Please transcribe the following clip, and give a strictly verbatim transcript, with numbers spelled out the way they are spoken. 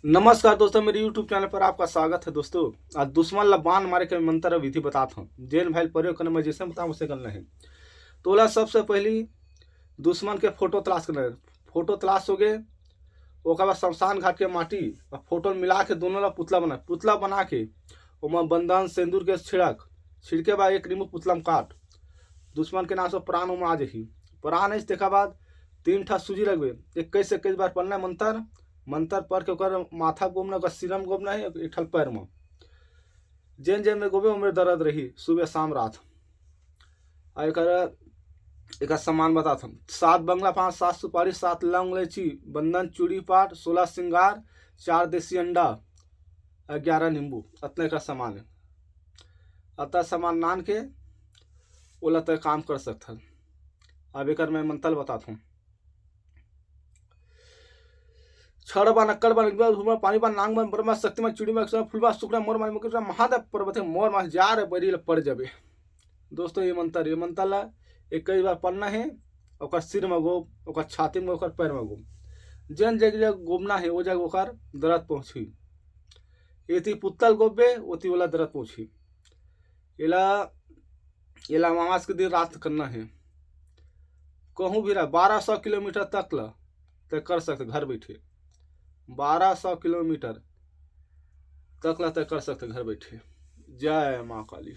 नमस्कार दोस्तों, मेरे YouTube चैनल पर आपका स्वागत है। दोस्तों, आज दुश्मन ला बाण मारे के मंत्र विधि बतात हूँ। जेन भाई प्रयोग करना, मैं जैसे बताऊँ वैसे करना है। तो ओला सबसे पहली दुश्मन के फोटो तलाश करना है। फोटो तलाश हो गए, ओकर बाद शमशान घाट के माटी और फोटो मिला के दोनों ला पुतला बना, पुतला बना के ओमा बंदन सेंदूर के छिड़क, छिड़के बाद एक नींबू पुतला में काट, दुश्मन के नाम से प्राण ओमा आ जाही। प्राण आइस तेकर बाद तीन ठा सूजी लगबे, इक्कीस इक्कीस बार पढ़ना है मंत्र। मंत्र पढ़ के ओकर माथा गोमना, ओकर सिरम गोमना है, एक ठल पैर में। जेन जेन में गोबे ओमे दर्द रही सुबह शाम रात। आ एकर एकर सामान बतात हम। सात बंगला पान, सात सुपारी, सात लौंग इलायची, बंदन चूड़ी पाट, सोलह श्रृंगार, चार देसी अंडा, ग्यारह नींबू, अतना एकर सामान है। अतना सामान नान के ओला तय काम कर सकत हन। अब एकर मैं मंत्र बतात हूँ। छड़ बा नक्कड़ बा निकबा धुमा पानी बा नांग बा बरमा शक्ति मा चूड़ी मा फुलबा सुकड़ा मोर मानी मुकुट महादेव पर्वत है मोर मा जा रे बरी ल पड़ जाबे। दोस्तों, ये मंत्र, ये मंत्र ला इक्कीस बार पढ़ना है। ओकर सिर मा गोब, ओकर छाती मा, ओकर पैर मा गोब, जेन जगह गोबना है वो जगह ओकर दर्द पहुँची। एती पुतल गोबे ओती ओला दर्द पहुँची। एला एला अमावस के दिन रात करना है। कहूँ भी रह बारह सौ किलोमीटर तक ला तय कर सकते घर बैठे। बारह सौ किलोमीटर तक ला तय कर सकते घर बैठे। जय माँ काली।